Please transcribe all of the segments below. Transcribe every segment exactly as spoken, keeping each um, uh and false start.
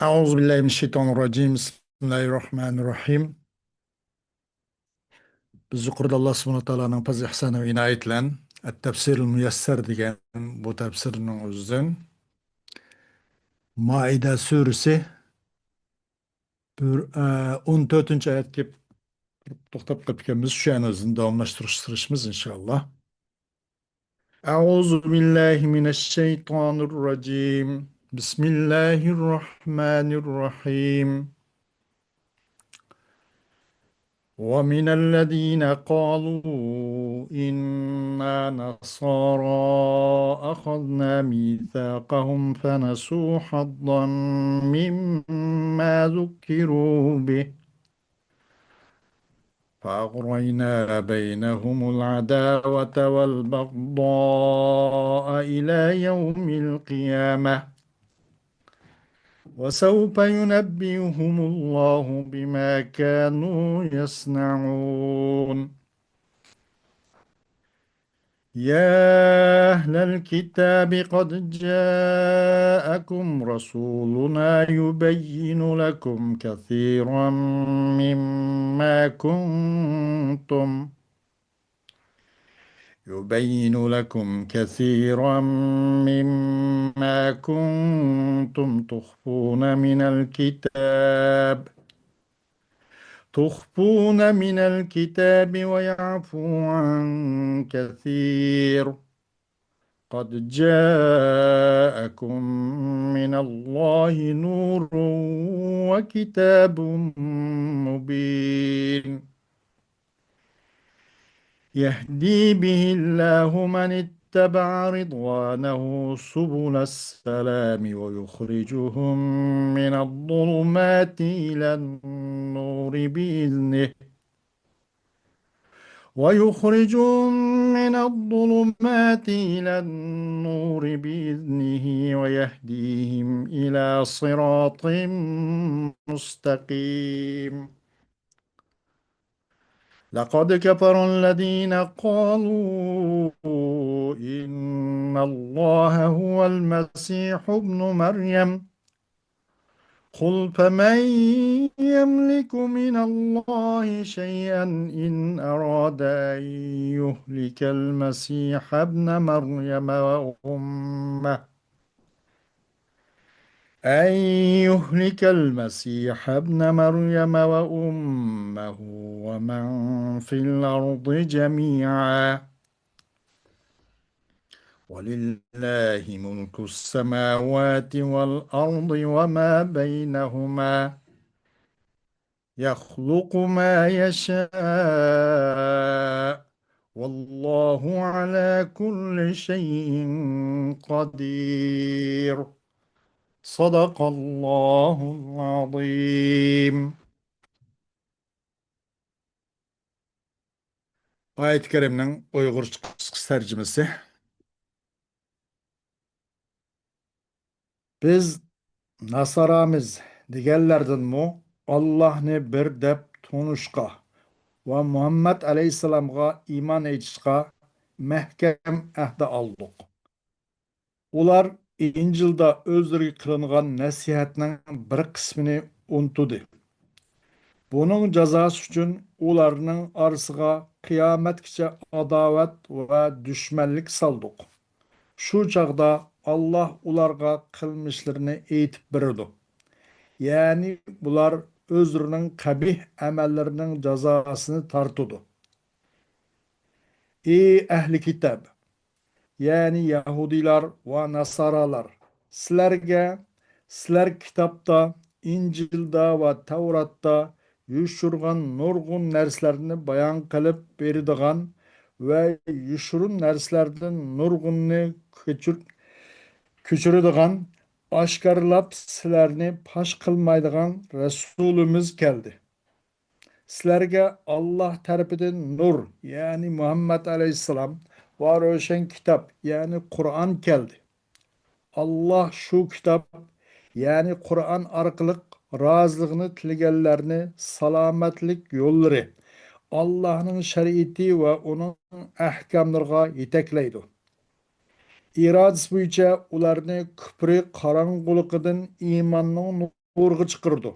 أعوذ بالله من الشيطان الرجيم. بسم الله الرحمن الرحيم. بىز يۇقىرىدا ئاللا سۇبھانەھۇ ۋە تائالانىڭ پەزلى ئېھسانى ۋە ئىنايىتى بىلەن ئەت-تەپسىرۇل مۇيەسسەر دېگەن بۇ تەپسىرنىڭ ئۆزىدىن مائىدە سۈرىسى بىر، ئە، ئون تۆتىنچى ئايەتكە توختاپ قېلىپتىكەنمىز. شۇ يەرنى ئۆزىدىن داۋاملاشتۇرۇش سۈرۈشىمىز، ئىنشائاللا. أعوذ بالله من الشيطان الرجيم. بسم الله الرحمن الرحيم. ومن الذين قالوا إنا نصارى أخذنا ميثاقهم فنسوا حظا مما ذكروا به فأغرينا بينهم العداوة والبغضاء إلى يوم القيامة وسوف ينبئهم الله بما كانوا يصنعون. يا أهل الكتاب قد جاءكم رسولنا يبين لكم كثيرا مما كنتم يبين لكم كثيرا مما كنتم تخفون من الكتاب تخفون من الكتاب ويعفو عن كثير قد جاءكم من الله نور وكتاب مبين يهدي به الله من اتبع رضوانه سبل السلام ويخرجهم من الظلمات إلى النور بإذنه ويخرجهم من الظلمات إلى النور بإذنه ويهديهم إلى صراط مستقيم. لقد كفر الذين قالوا إن الله هو المسيح ابن مريم قل فمن يملك من الله شيئا إن أراد أن يهلك المسيح ابن مريم وأمه أن يهلك المسيح ابن مريم وأمه ومن في الأرض جميعا ولله ملك السماوات والأرض وما بينهما يخلق ما يشاء والله على كل شيء قدير. صدق الله العظيم. ئايەت كەرىمنىڭ ئۇيغۇرچە قىسقىچە تەرجىمىسى. بىز ناسارامىز دېگەنلەردىنمۇ ئاللاھنى بىر دەپ تونۇشقا ۋە مۇھەممەد ئەلەيھىسسالامغا ئىمان ئېيتىشقا مەھكەم ئەھدە ئالدۇق. ئۇلار ئىنجىلدا ئۆزلىرىگە قىلىنغان نەسىھەتنىڭ بىر قىسمىنى ئۇنتۇدى. بۇنىڭ جازاسى ئۈچۈن ئۇلارنىڭ ئارىسىغا قىيامەتكىچە ئاداۋەت ۋە دۈشمەنلىك سالدۇق. شۇ چاغدا ئاللاھ ئۇلارغا قىلمىشلىرىنى ئېيتىپ بېرىدۇ. يەنى بۇلار ئۆزلىرىنىڭ قەبىھ ئەمەللىرىنىڭ جازاسىنى تارتىدۇ. ئى ئەھلى كىتاب، يەنى يەھۇدىيلار ۋە ناسارالار، سىلەرگە سىلەر كىتابتا، ئىنجىلدا ۋە تەۋراتتا يوشۇرغان نۇرغۇن نەرسىلەرنى بايان قىلىپ بېرىدىغان ۋە يوشۇرۇن نەرسىلەردىن نۇرغۇننى كۆچۈر-، كۆچۈرىدىغان، ئاشكارىلاپ سىلەرنى پاش قىلمايدىغان رەسۇلىمىز كەلدى. سىلەرگە ئاللاھ تەرىپىدىن نۇر، يەنى مۇھەممەد ئەلەيھىسسالام، ۋە روشەن كىتاب، يەنى قۇرئان كەلدى. ئاللاھ شۇ كىتاب، يەنى قۇرئان ئارقىلىق رازىلىقنى تىلىگەنلەرنى سالامەتلىك يوللىرى، ئاللاھنىڭ شەرىئىتى ۋە ئۇنىڭ ئەھكاملىرىغا يېتەكلەيدۇ. ئىرادىسى بويىچە ئۇلارنى كۇپرى قاراڭغۇلۇقىدىن ئىماننىڭ توغرىغا چىقىرىدۇ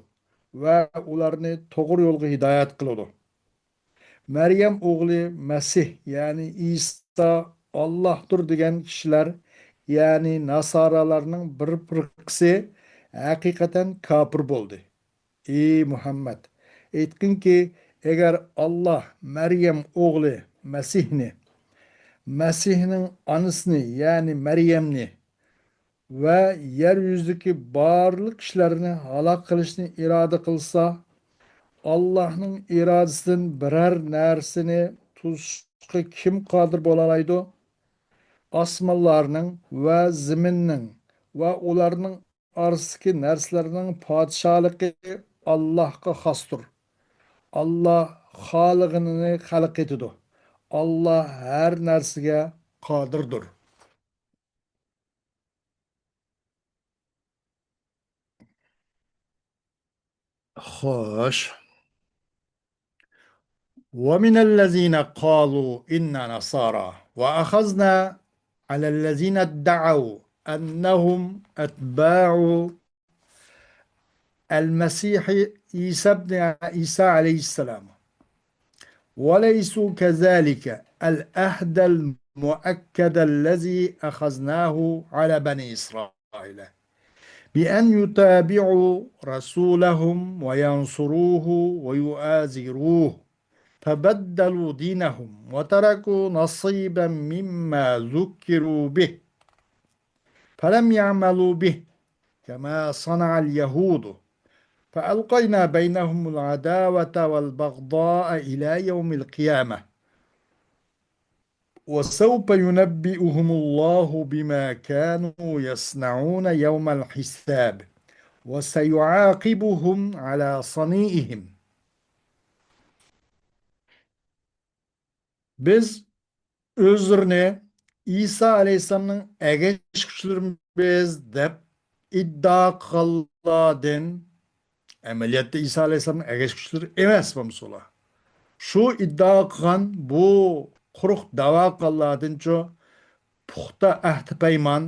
ۋە ئۇلارنى توغرا يولغا ھىدايەت قىلىدۇ. مەريەم ئوغلى مەسىھ، يەنى ئىسا ئاللاھتۇر دېگەن كىشىلەر، يەنى ناسارالارنىڭ بىر پىرقىسى ھەقىقەتەن كاپىر بولدى. ئى مۇھەممەد، ئېيتقىنكى، ئەگەر ئاللاھ مەريەم ئوغلى مەسىھنى، مەسىھنىڭ ئانىسىنى، يەنى مەريەمنى ۋە يەر يۈزىدىكى بارلىق كىشىلەرنى ھالاك قىلىشنى ئىرادە قىلسا، ئاللاھنىڭ ئىرادىسىدىن بىرەر نەرسىنى توسۇشقا كىم قادىر بولالايدۇ؟ ئاسمانلارنىڭ ۋە زېمىننىڭ ۋە ئۇلارنىڭ ئارىسىدىكى نەرسىلەرنىڭ پادىشاھلىقى ئاللاھقا خاستۇر. ئاللاھ خالىغىنىنى خەلق ئېتىدۇ. ئاللاھ ھەر نەرسىگە قادىردۇر. خوش. ومن الذين قالوا إنا نصارى وأخذنا على الذين ادعوا أنهم أتباع المسيح عيسى بن عيسى عليه السلام، وليسوا كذلك، العهد المؤكد الذي أخذناه على بني إسرائيل بأن يتابعوا رسولهم وينصروه ويؤازروه، فبدلوا دينهم وتركوا نصيبا مما ذكروا به فلم يعملوا به كما صنع اليهود، فألقينا بينهم العداوة والبغضاء إلى يوم القيامة، وسوف ينبئهم الله بما كانوا يصنعون يوم الحساب، وسيعاقبهم على صنيعهم. بىز ئۆزلىرىنى ئىسا ئەلەيھىسسالامنىڭ ئەگەشكۈچىلىرىمىز دەپ ئىددىئا قىلغانلاردىن، ئەمەلىيەتتە ئىسا ئەلەيھىسسالامنىڭ ئەگەشكۈچىلىرى ئەمەس بولمىسا ئۇلار. شۇ ئىددىئا قىلغان، بۇ قۇرۇق دەۋا قىلغانلاردىنچۇ پۇختا ئەھدى پەيمان،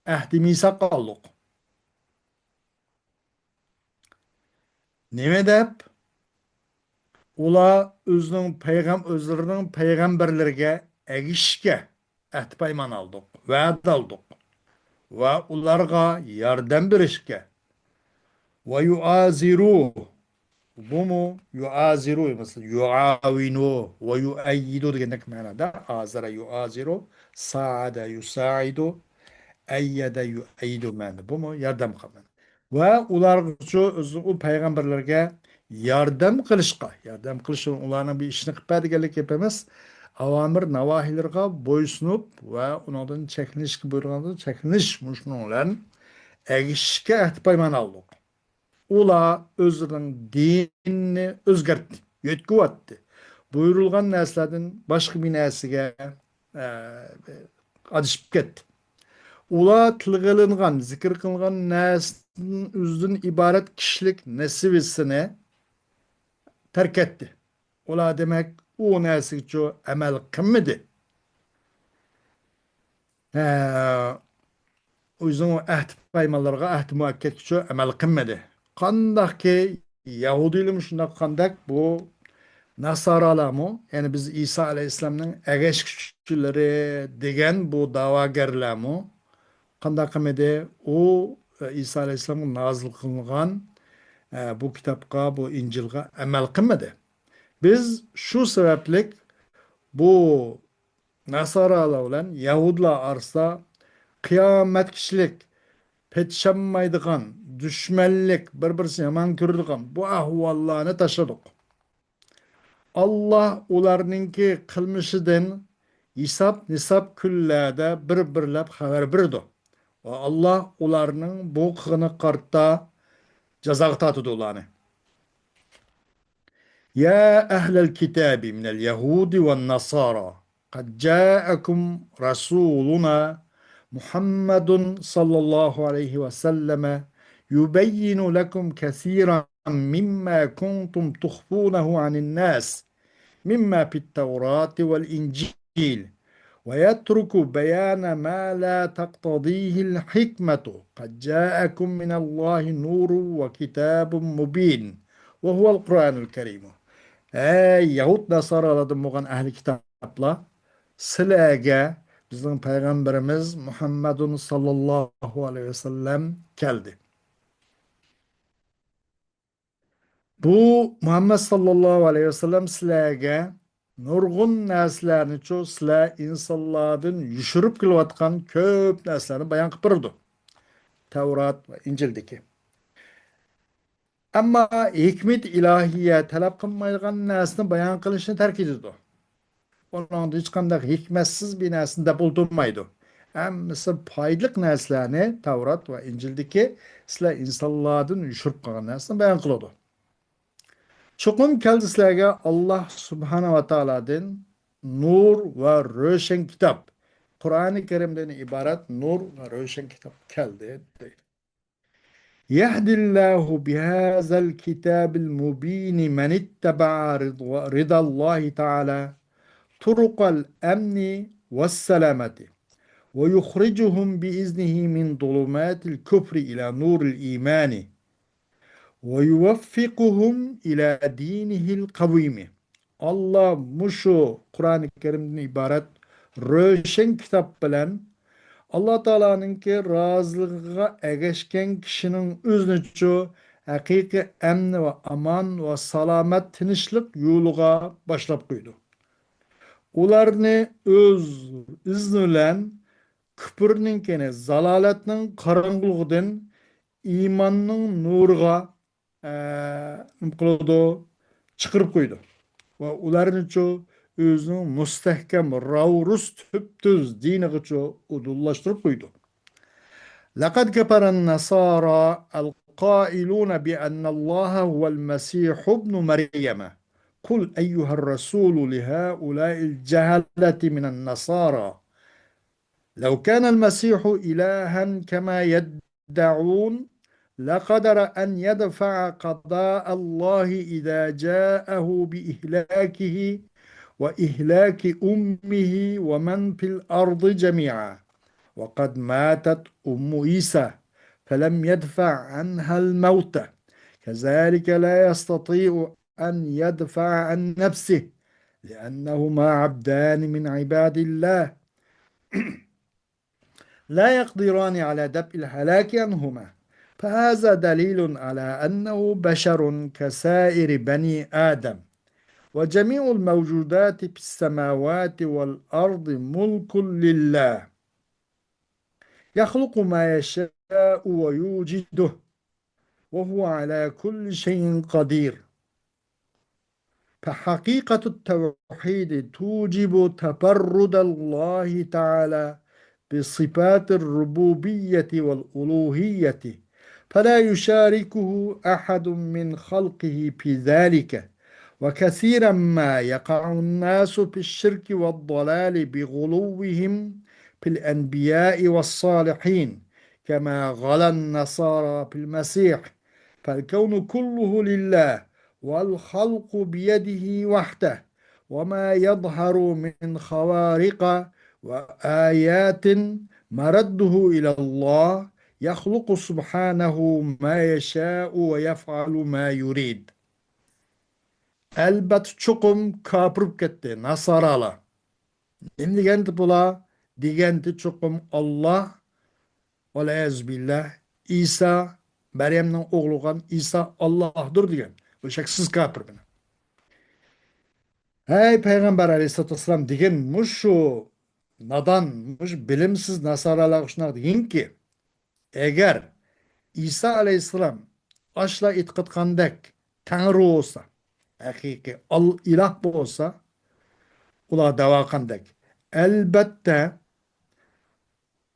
ئەھدى مىساق ئالدۇق. نېمە دەپ؟ ئۇلار ئۆزىنىڭ پەيغەم-، ئۆزلىرىنىڭ پەيغەمبەرلىرىگە ئەگىشىشكە ئەھدى پەيمان ئالدۇق، ۋەدە ئالدۇق. ۋە ئۇلارغا ياردەم بېرىشكە. ۋە يۇئازىرۇ. بۇمۇ يۇئازىرۇ، مەسىلەن، يۇئاۋىنۇ ۋە يۇئەييىدۇ دېگەندەك مەنادا. ئازەرە يۇئازىرۇ، سائەدە يۇسائىدۇ، ئەييەدە يۇئەييىدۇ مەنىدە. بۇمۇ ياردەم قىلىدۇ. ۋە ئۇلارغىچۇ ئۆزى ئۇ پەيغەمبەرلەرگە ياردەم قىلىشقا، ياردەم قىلىش ئۇلارنىڭ بىر ئىشىنى قىلىپ بەر دېگەنلىك گەپ ئەمەس. ئاۋامىر ناۋاھىلىرىغا بويسۇنۇپ ۋە ئۇنىڭدىن چەكلىنىشكە بۇيرۇغاندا چەكلىنىش، مۇشۇنىڭ بىلەن ئەگىشىشكە ئەھدى پەيمان ئالدۇق. ئۇلار ئۆزلىرىنىڭ دىنىنى ئۆزگەرتتى، يۆتكىۋەتتى. بۇيرۇلغان نەرسىلەردىن باشقا بىر نەرسىگە، ئە، ئادىشىپ كەتتى. ئۇلار تىلغا ئېلىنغان، زىكىر قىلىنغان نەرسىدىن ئۆزىدىن ئىبارەت كىشىلىك نەسىۋىسىنى تەرك ئەتتى. ئۇلار، دېمەك، ئۇ نەرسىگىچۇ ئەمەل قىلمىدى. ھە، ئۆزىنىڭ ئەھدى پەيمانلىرىغا، ئەھدى مۇئەككەتكىچۇ ئەمەل قىلمىدى. قانداقكى يەھۇدىيلىرىمۇ شۇنداق، قانداق بۇ ناسارالارمۇ، يەنى بىز ئىسا ئەلەيھىسسالامنىڭ ئەگەشكۈچىلىرى دېگەن بۇ دەۋاگەرلەرمۇ قانداق قىلمىدى؟ ئۇ ئىسا ئەلەيھىسسالامغا نازىل قىلىنغان، ئە، بۇ كىتابقا، بۇ ئىنجىلغا ئەمەل قىلمىدى. بىز شۇ سەۋەبلىك بۇ ناسارالار بىلەن يەھۇدىيلار ئارىسىدا قىيامەتكىچىلىك پېتىشالمايدىغان، دۈشمەنلىك، بىر-بىرسىنى يامان كۆرىدىغان بۇ ئەھۋاللارنى تاشلىدۇق. ئاللا ئۇلارنىڭكى قىلمىشىدىن ھېساب-نىساب كۈنلەردە بىر-بىرلەپ خەۋەر بېرىدۇ. ۋە ئاللا ئۇلارنىڭ بۇ قىلغىنىغا قارىتا جازاغا تارتىدۇ ئۇلارنى. يا أهل الكتاب من اليهود والنصارى قد جاءكم رسولنا محمد صلى الله عليه وسلم يبين لكم كثيرا مما كنتم تخفونه عن الناس مما في التوراة والإنجيل ويترك بيان ما لا تقتضيه الحكمة. قد جاءكم من الله نور وكتاب مبين وهو القرآن الكريم. ئەي يەھۇد ناسارالاردىن بولغان ئەھلى كىتابلار، سىلەرگە بىزنىڭ پەيغەمبىرىمىز مۇھەممەدۇن ساللاللاھۇ ئەلەيھى ۋەسەللەم كەلدى. بۇ مۇھەممەد ساللاللاھۇ ئەلەيھى ۋەسەللەم سىلەرگە نۇرغۇن نەرسىلەرنىچۇ سىلەر ئىنسانلاردىن يوشۇرۇپ كېلىۋاتقان كۆپ نەرسىلەرنى بايان قىلىپ بېرىدۇ. تەۋرات ۋە ئىنجىلدىكى. ئەمما ھېكمىتى ئىلاھىيە تەلەپ قىلمايدىغان نەرسىنى بايان قىلىشنى تەرك ئېتىدۇ. ئۇنىڭدا ھېچقانداق ھېكمەتسىز بىر نەرسىنى دەپ ئولتۇرمايدۇ. ھەممىسى پايدىلىق نەرسىلەرنى، تەۋرات ۋە ئىنجىلدىكى سىلەر ئىنسانلاردىن يوشۇرۇپ قالغان نەرسىنى بايان قىلىدۇ. چوقۇم كەلدى سىلەرگە ئاللاھ سۇبھانەھۇ ۋە تائالادىن نۇر ۋە روشەن كىتاب، قۇرئانى كەرىمدىن ئىبارەت نۇر ۋە روشەن كىتاب كەلدى، دەيدۇ. يهد الله بهذا الكتاب المبين من اتبع رضو-، رضا الله تعالى طرق الأمن والسلامة، ويخرجهم بإذنه من ظلمات الكفر إلى نور الإيمان، ويوفقهم إلى دينه القويم. ئاللاھ مۇشۇ قۇرئانى كەرىمدىن ئىبارەت روشەن كىتاب بىلەن ئاللاھ تائالانىڭكى رازىلىقىغا ئەگەشكەن كىشىنىڭ ئۆزىنىچۇ ھەقىقىي ئەمن ۋە ئامان ۋە سالامەت تىنچلىق يولىغا باشلاپ قويىدۇ. ئۇلارنى ئۆز ئىزنى بىلەن كۇپرنىڭكى، يەنى زالالەتنىڭ قاراڭغۇلۇقىدىن ئىماننىڭ نۇرىغا، ئە، نېمە قىلىدۇ؟ چىقىرىپ قويىدۇ. ۋە ئۇلارنىچۇ ئۆزىنىڭ مۇستەھكەم، راۋرۇس، تۈپتۈز دىنىغىچۇ ئۇدۇللاشتۇرۇپ قويىدۇ. لقد كفر النصارى القائلون بأن الله هو المسيح ابن مريم. قل أيها الرسول لهؤلاء الجهلة من النصارى لو كان المسيح إلها كما يدعون لقدر أن يدفع قضاء الله إذا جاءه بإهلاكه وإهلاك أمه ومن في الأرض جميعا. وقد ماتت أم عيسى فلم يدفع عنها الموت، كذلك لا يستطيع أن يدفع عن نفسه، لأنهما عبدان من عباد الله لا يقدران على دفع الهلاك عنهما، فهذا دليل على أنه بشر كسائر بني آدم، وجميع الموجودات في السماوات والأرض ملك لله، يخلق ما يشاء ويوجد، وهو على كل شيء قدير. فحقيقة التوحيد توجب تفرد الله تعالى بصفات الربوبية والألوهية، فلا يشاركه أحد من خلقه في ذلك، وكثيرا ما يقع الناس في الشرك والضلال بغلوهم في الأنبياء والصالحين، كما غلا النصارى في المسيح، فالكون كله لله، والخلق بيده وحده، وما يظهر من خوارق وآيات مرده إلى الله، يخلق سبحانه ما يشاء ويفعل ما يريد. ئەلبەتتە، چوقۇم كاپىر بولۇپ كەتتى ناسارالار. نېمە دېگەندە بۇلار؟ دېگەندە چوقۇم ئاللاھ، ۋەلئىيازۇ بىللاھ، ئىسا، مەريەمنىڭ ئوغلى بولغان ئىسا ئاللاھدۇر دېگەن. بۇ شەكسىز كاپىر بۇنى. ھەي پەيغەمبەر ئەلەيھىسسالاتۇ ۋەسسالام دېگىن، مۇشۇ نادان، مۇشۇ بىلىمسىز ناسارالارغا شۇنداق دېگىنكى، ئەگەر ئىسا ئەلەيھىسسالام ئاشۇلار ئېيتقانتقاندەك تەڭرى بولسا، ھەقىقىي ئال-، ئىلاھ بولسا، ئۇلار دەۋا قىلغاندەك، ئەلبەتتە،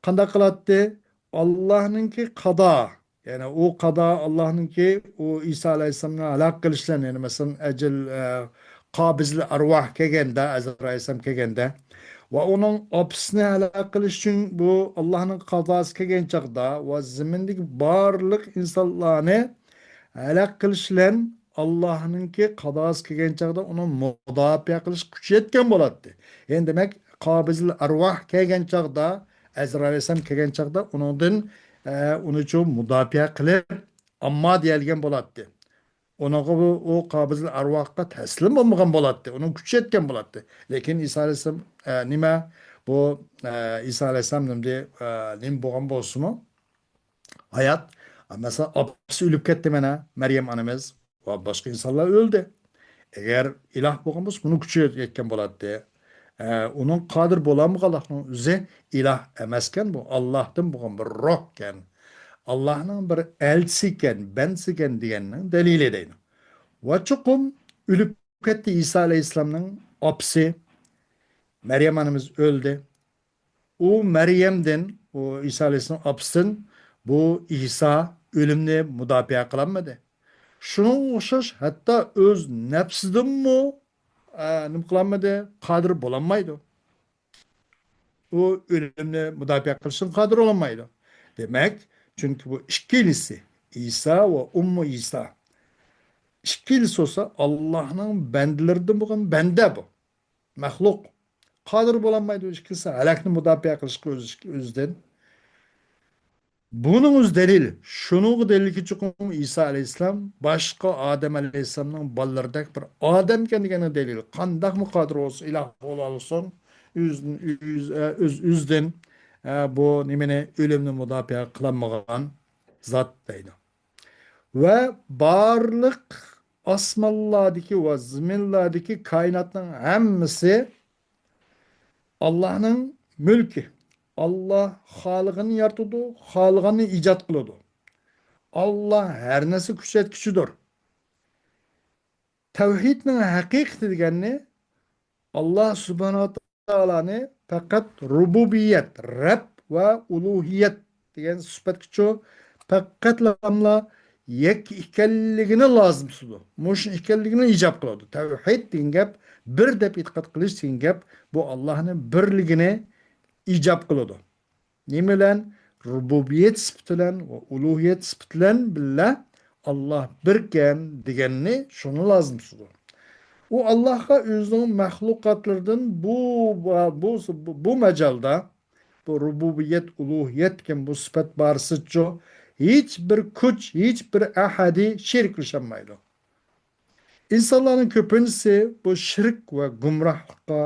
قانداق قىلاتتى؟ ئاللاھنىڭكى قادا، يەنى ئۇ قادا ئاللاھنىڭكى، ئۇ ئىسا ئەلەيھىسسالامنى ھالاك قىلىش بىلەن، يەنى مەسىلەن، ئەجەل، ئە، قابىزىل ئەرۋاھ كەلگەندە، ئەزرائىل ئەلەيھىسسالام كەلگەندە، ۋە ئۇنىڭ ئاپىسىنى ھالاك قىلىش ئۈچۈن بۇ ئاللاھنىڭ قازاسى كەلگەن چاغدا ۋە زېمىندىكى بارلىق ئىنسانلارنى ھالاك قىلىش بىلەن ئاللاھنىڭكى قازاسى كەلگەن چاغدا ئۇنىڭ مۇداپىئە قىلىش كۈچى يەتكەن بولاتتى. يەنى دېمەك، قابىزىل ئەرۋاھ كەلگەن چاغدا، ئەزرائىل ئەلەيھىسسالام كەلگەن چاغدا ئۇنىڭدىن، ئە، ئۇنىچۇ مۇداپىئە قىلىپ، ئامما دېيەلگەن بولاتتى. ئۇنىڭغا بۇ، ئۇ قابىزىل ئەرۋاھقا تەسلىم بولمىغان بولاتتى. ئۇنىڭ كۈچى يەتكەن بولاتتى. لېكىن ئىسا ئەلەيھىسسالام، ئە، نېمە؟ بۇ، ئە، ئىسا ئەلەيھىسسالام نېمىدى؟ ئە، نېمە بولغان بولسىمۇ، ھايات. مەسىلەن، ئاپىسى ئۆلۈپ كەتتى مانا، مەريەم ئانىمىز ۋە باشقا ئىنسانلار ئۆلدى. ئەگەر ئىلاھ بولغان بولسا، بۇنىڭ كۈچى يەتكەن بولاتتى. ئە، ئۇنىڭ قادىر بولالمىغانلىقىنىڭ ئۆزى ئىلاھ ئەمەسكەن، بۇ ئاللاھتىن بولغان بىر روھكەن. ئاللاھنىڭ بىر ئەلچىسىكەن، بەندىسىكەن دېگەننىڭ دەلىلى دەيدۇ. ۋە چوقۇم ئۆلۈپ كەتتى ئىسا ئەلەيھىسسالامنىڭ ئاپىسى، مەريەم ئانىمىز ئۆلدى. ئۇ مەريەمدىن، ئۇ ئىسا ئەلەيھىسسالام ئاپىسىدىن بۇ ئىسا ئۆلۈمنى مۇداپىئە قىلالمىدى. شۇنىڭغا ئوخشاش ھەتتا ئۆز نەپسىدىنمۇ، ئە، نېمە قىلالمىدى، قادىر بولالمايدۇ. ئۇ ئۆلۈمنى مۇداپىئە قىلىشتىن قادىر بولالمايدۇ. دېمەك، چۈنكى بۇ ئىككىلىسى، ئىسا ۋە ئۇممۇ ئىسا، ئىككىلىسى بولسا ئاللاھنىڭ بەندىلىرىدىن بولغان بەندە بۇ. مەخلۇق. قادىر بولالمايدۇ ئىككىلىسى ھەلەكنى مۇداپىئە قىلىشقا ئۆز-، ئۆزىدىن. بۇنىڭ ئۆزى دەلىل. شۇنىڭغا دەلىلكى چوقۇم ئىسا ئەلەيھىسسالام باشقا ئادەم ئەلەيھىسسالامنىڭ بالىلىرىدەك بىر ئادەمكەن دېگەننىڭ دەلىلى. قانداقمۇ قادىر بولسا، ئىلاھ بولالىسۇن، ئۆز-، ئۆز-، ئۆز-، ئۆزىدىن، ئە، بۇ نېمىنى، ئۆلۈمنى مۇداپىئە قىلالمىغان زات دەيدۇ. ۋە بارلىق ئاسمانلاردىكى ۋە زېمىنلاردىكى كائىناتنىڭ ھەممىسى ئاللاھنىڭ مۈلكى. ئاللاھ خالىغىنىنى يارىتىدۇ، خالىغاننى ئىجاد قىلىدۇ. ئاللاھ ھەر نەرسە كۈچەتكۈچىدۇر. تەۋھىدنىڭ ھەقىقىتى دېگەننى ئاللاھ سۇبھانەھۇ ۋە تائالانى پەقەت رۇبۇبىيەت، رەب ۋە ئۇلۇھىيەت دېگەن سۈپەتكىچۇ پەقەتلاملا يەككە ئىكەنلىكىنى لازىم تۇتىدۇ. مۇشۇ ئىكەنلىكىنى ئىجاب قىلىدۇ. تەۋھىد دېگەن گەپ، بىر دەپ ئېتىقاد قىلىش دېگەن گەپ، بۇ ئاللاھنى بىرلىكىنى ئىجاب قىلىدۇ. نېمە بىلەن؟ رۇبۇبىيەت سۈپىتى بىلەن ۋە ئۇلۇھىيەت سۈپىتى بىلەن بىللە ئاللاھ بىركەن دېگەننى شۇنى لازىم تۇتىدۇ. ئۇ ئاللاھقا ئۆزىنىڭ مەخلۇقاتلىرىدىن بۇ، بۇ، بۇ، بۇ ماجالدا، بۇ رۇبۇبىيەت، ئۇلۇھىيەت دېگەن بۇ سۈپەت بارىسىچۇ، ھېچ بىر كۈچ، ھېچ بىر ئەھەدى شېرىكلىشەلمەيدۇ. ئىنسانلارنىڭ كۆپىنچىسى بۇ شىرك ۋە گۇمراھلىققا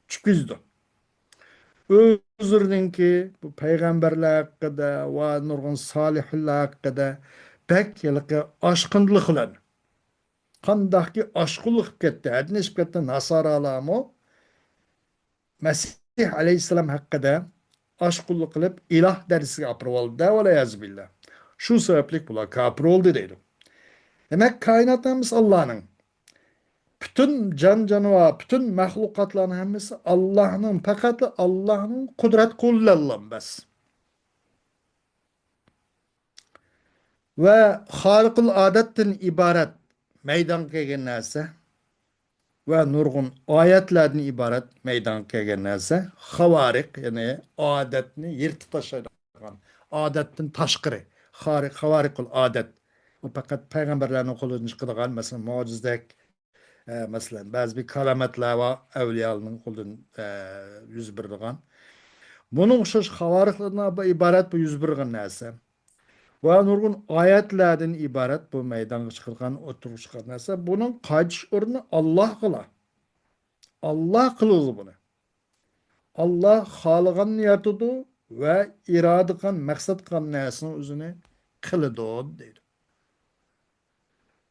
چۈشۈپ كېتىدۇ. ئۆزلىرىنىڭكى بۇ پەيغەمبەرلەر ھەققىدە ۋە نۇرغۇن سالىھلار ھەققىدە بەك ھېلىقى ئاشقۇنلۇق بىلەن، قانداقكى ئاشقۇنلۇق قىلىپ كەتتى، ھەددىن ئېشىپ كەتتى ناسارالارمۇ، مەسىھ ئەلەيھىسسالام ھەققىدە ئاشقۇنلۇق قىلىپ، ئىلاھ دەرىجىسىگە ئاپىرىۋالدى، ۋەلىيەزۇ بىللا. شۇ سەۋەبلىك بۇلار كاپىر بولدى دەيدۇ. دېمەك، كائىنات ھەممىسى ئاللانىڭ. پۈتۈن جان-جانىۋار، پۈتۈن مەخلۇقاتلارنىڭ ھەممىسى ئاللانىڭ، پەقەتلا ئاللانىڭ قۇدرەت قولى بىلەنلا بەس. ۋە خارىقۇل ئادەتتىن ئىبارەت مەيدانغا كەلگەن نەرسە ۋە نۇرغۇن ئايەتلەردىن ئىبارەت مەيدانغا كەلگەن نەرسە خاۋارىق، يەنى ئادەتنى يىرتىپ تاشلايدىغان، ئادەتتىن تاشقىرى، خارىق، خاۋارىقۇل ئادەت. ئۇ پەقەت پەيغەمبەرلەرنىڭ قولىدىن چىقىدىغان، مەسىلەن، مۆجىزىدەك، ئە، مەسىلەن، بەزى بىر كارامەتلەر ۋە ئەۋلىيالارنىڭ قولىدىن، ئە، يۈز بېرىدىغان. بۇنىڭغا ئوخشاش خاۋارىقلاردىن ئىبارەت بۇ يۈز بېرىدىغان نەرسە. ۋە نۇرغۇن ئايەتلەردىن ئىبارەت بۇ مەيدانغا چىقىدىغان، ئوتتۇرىغا چىققان نەرسە. بۇنىڭ قايتىش ئورنى ئاللاھقىلا. ئاللاھ قىلىدۇ بۇنى. ئاللاھ خالىغاننى يارىتىدۇ ۋە ئىرادە قىلغان، مەقسەت قىلغان نەرسىنىڭ ئۆزىنى قىلىدۇ دەيدۇ.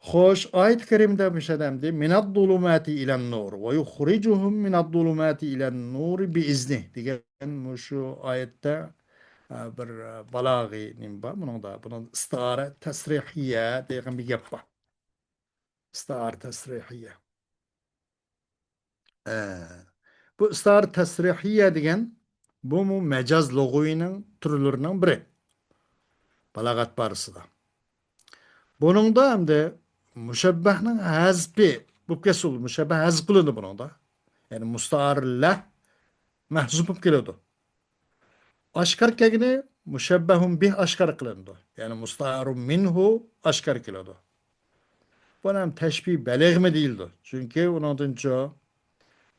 خوش، ئايەت كەرىمدە مۇشۇ ئەمدى، «مىنەززۇلۇماتى ئىلەننۇر ۋە يۇخرىجۇھۇم مىنەززۇلۇماتى ئىلەننۇرى بىئىزنىھ» دېگەن مۇشۇ ئايەتتە، ئە، بىر، ئە، بالاغىي نېمە بار بۇنىڭدا. بۇنىڭدا ئىستىئارە تەسرىھىيە دېگەن بىر گەپ بار. ئىستىئارە تەسرىھىيە. ئە، بۇ ئىستىئارە تەسرىھىيە دېگەن، بۇمۇ مەجاز لۇغىۋىنىڭ تۈرلىرىنىڭ بىرى. بالاغەت بارىسىدا. بۇنىڭدا ئەمدى مۇشەببەھنىڭ ھەزپى بولۇپ كەتسە، مۇشەببەھ ھەزپ قىلىنىدۇ بۇنىڭدا. يەنى مۇستەئارىللەھ مەھزۇپ بولۇپ كېلىدۇ. ئاشكارا كەلگىنى مۇشەببەھۇن بىھ ئاشكارا قىلىنىدۇ. يەنى مۇستەئارۇن مىنھۇ ئاشكارا كېلىدۇ. بۇنى ھەم تەشبىھ بەلىغمۇ دېيىلىدۇ. چۈنكى ئۇنىڭدىنچۇ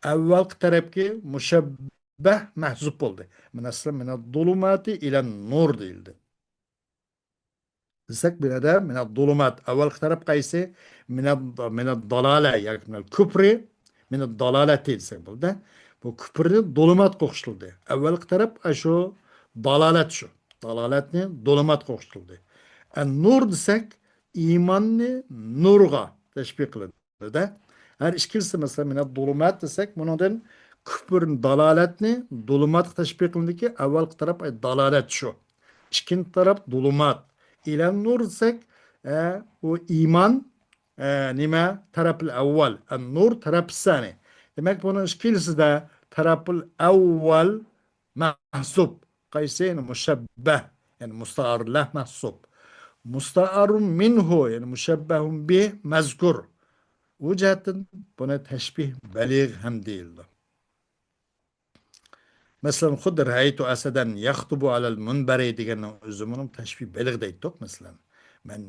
ئەۋۋەلقى تەرەپكى مۇشەب-، مۇشەببەھ مەھزۇپ بولدى. مەسىلەن، مىنەز زۇلۇماتى ئىلەن نۇر دېيىلدى. دېسەك، بۇ يەردە مىنەز زۇلۇمات. ئەۋۋەلقى تەرەپ قايسى؟ مىنەز، مىنەز دالالە، ياكى مىنەز كۇپرى، مىنەز دالالەتى دېسەك بولىدۇ. بۇ كۇپرنى زۇلۇماتقا ئوخشىتىلدى. ئەۋۋەلقى تەرەپ، ئە، شۇ دالالەت شۇ. دالالەتنى زۇلۇماتقا ئوخشىتىلدى. ئە، نۇر دېسەك، ئىماننى نۇرغا تەشبىھ قىلىندى. دە. ھەر ئىككىلىسى، مەسىلەن، مىنەز زۇلۇمات دېسەك، بۇنىڭدىن كۇپرنى، دالالەتنى زۇلۇماتقا تەشبىھ قىلىندىكى، ئەۋۋەلقى تەرەپ، ئە، دالالەت شۇ. ئىككىنچى تەرەپ زۇلۇمات. ئىلەن نۇر دېسەك، ئە، ئۇ ئىمان، ئە، نېمە؟ تەرەپىل ئەۋۋەل. ئە، نۇر تەرەپىل سانى. دېمەك، بۇنىڭ ئىككىلىسىدە تەرەپىل ئەۋۋەل مەھزۇب. قايسى؟ يەنى مۇشەببەھ. يەنى مۇستەئارلەھ مەھزۇب. مۇستەئارۇن مىنھۇ، يەنى مۇشەببەھۇن بىھ مەزكۇر. ئۇ جەھەتتىن بۇنى تەشبىھ بەلىغ ھەم دېيىلىدۇ. مەسىلەن، خۇددى رەئەيتۇ ئەسەدەن يەختۇبۇ ئەلەل مۇنبەرى دېگەننىڭ ئۆزى مۇنۇ تەشبىھ بەلىغ دەيتتۇق، مەسىلەن. مەن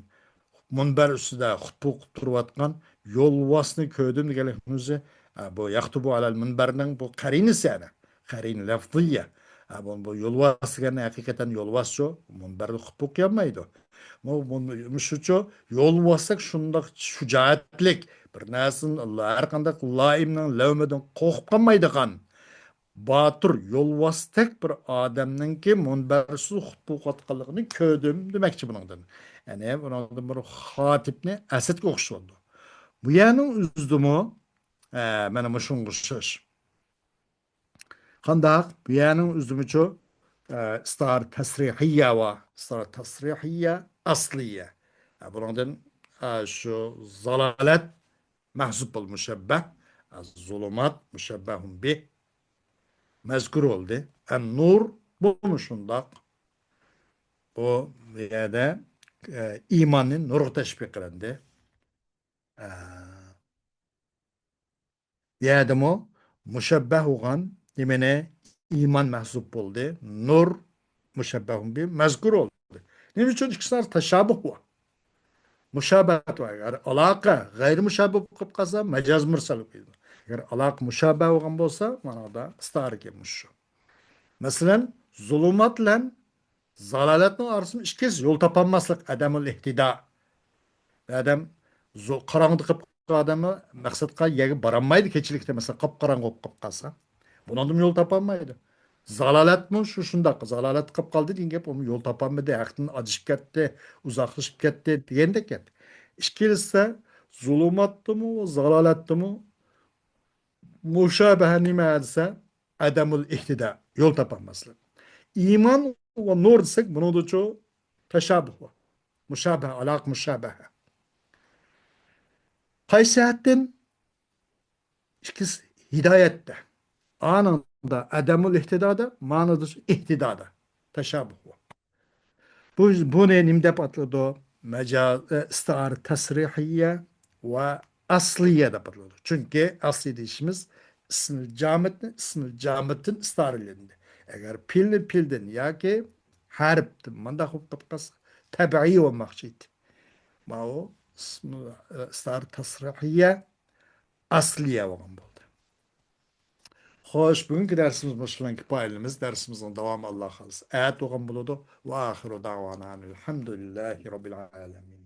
مۇنبەر ئۈستىدە خۇتبە ئوقۇپ تۇرۇۋاتقان يولۋاسنى كۆردۈم دېگەنلىكنىڭ ئۆزى، ئە، بۇ يەختۇبۇ ئەلەل مۇنبەرنىڭ بۇ قەرىنىسى، يەنى قەرىنە لەفزىيە. ئە، بۇ، بۇ يولۋاس دېگەن ھەقىقەتەن يولۋاسچۇ، مۇنبەردە خۇتبە ئوقۇيالمايدۇ. بۇ، بۇ، مۇشۇچۇ يولۋاستەك شۇنداق شۇجائەتلىك، بىر نەرسىنى ھەر قانداق لائىمنىڭ لەۋمىدىن قورقۇپ قالمايدىغان، باتۇر يولۋاستەك بىر ئادەمنىڭكى مۇنبەرسىز خۇتبە ئوقۇۋاتقانلىقىنى كۆردۈم دېمەكچى بۇنىڭدىن. يەنى بۇنىڭدىن بىر خاتىپنى ئەسەدكە ئوخشىتىۋالىدۇ. بۇ يەرنىڭ ئۆزىدىمۇ، ئە، مانا مۇشۇنىڭغا ئوخشاش. قانداق؟ بۇ يەرنىڭ ئۆزىدىمۇچۇ، ئە، ئىستىئارە تەسرىھىيە بار. ئىستىئارە تەسرىھىيە ئەسلىيە. ئە، بۇنىڭدىن، ئە، شۇ زالالەت مەھزۇب بولدى، مۇشەببەھ. ئە، زۇلۇمات مۇشەببەھۇن بىھ مەزكۇر بولدى. ئەن نۇر، بۇمۇ شۇنداق. بۇ يەردە، ئە، ئىماننى نۇرغا تەشبىھ قىلىندى. ئە، بۇ يەردىمۇ مۇشەببەھ بولغان نېمىنى؟ ئىمان مەھزۇب بولدى. نۇر مۇشەببەھۇن بىھ مەزكۇر بولدى. نېمە ئۈچۈن؟ ئىككىسىنىڭ ئارىسىدا تەشابۇھ بار. مۇشابەھەت بار. ئەگەر ئالاقە غەيرىي مۇشابىھ بولۇپ قالسا، مەجاز مۇرسەل بولىدۇ. ئەگەر ئالاقە مۇشابەھ بولغان بولسا، مانادا ئىستىئارىگە مۇشۇ. مەسىلەن، زۇلۇمات بىلەن زالالەتنىڭ ئارىسىدا ئىككىسى يول تاپالماسلىق، ئەدەمۇل ئىھتىدا. ئادەم زو-، قاراڭغۇدا قېلىپ قالغان ئادەم مەقسەتقە يەرگە بارالمايدۇ، كېچىلىكتە، مەسىلەن، قاپقاراڭغۇ بولۇپ قېلىپ قالسا. بۇنىڭدىمۇ يول تاپالمايدۇ. زالالەتمۇ شۇ شۇنداق. زالالەتتە قېلىپ قالدى دېگەن گەپ، ئۇمۇ يول تاپالمىدى، ھەقتىن ئادىشىپ كەتتى، ئۇزاقلىشىپ كەتتى دېگەندەك گەپ. ئىككىلىسى زۇلۇماتتىمۇ، زالالەتتىمۇ مۇشابەھە نېمە دېسە، ئەدەمۇل ئىھتىدا، يول تاپالماسلىق. ئىمان ۋە نۇر دېسەك، بۇنىڭدىچۇ تەشابۇھ بار. مۇشابەھە، ئالاقە مۇشابەھە. قايسى جەھەتتىن؟ ئىككىسى ھىدايەتتە. ئانىڭدا ئەدەمۇل ئىھتىدادا، مانىدا ئىھتىدادا. تەشابۇھ بار. بۇ، بۇنى نېمە دەپ ئاتىلىدۇ؟ مەجاز، ئە، ئىستىئارە تەسرىھىيە ۋە ئەسلىيە دەپ ئاتىلىدۇ. چۈنكى ئەسلى دېيىشىمىز ئىسمىل جامىدنى ئىسمىل جامىدتىن ئىستىئارىلەندى. ئەگەر پېئىلنى پېئىلدىن ياكى ھەرپتىن مۇنداق بولۇپ قالسا، تەبىئىي بولماقچى ئىدى. ماۋۇ ئىسمىل، ئە، ئىستىئارە تەسرىھىيە ئەسلىيە بولغان بولدى. خوش، بۈگۈنكى دەرسىمىز مۇشۇ بىلەن كۇپايىلىنىمىز. دەرسىمىزنىڭ داۋامى، ئاللا خالىسا، ئەتە بولغان بولىدۇ. ۋە ئاخىرۇ دەئۋانا ئەنىل ھەمدۇلىللاھى رەببىل ئالەمىن.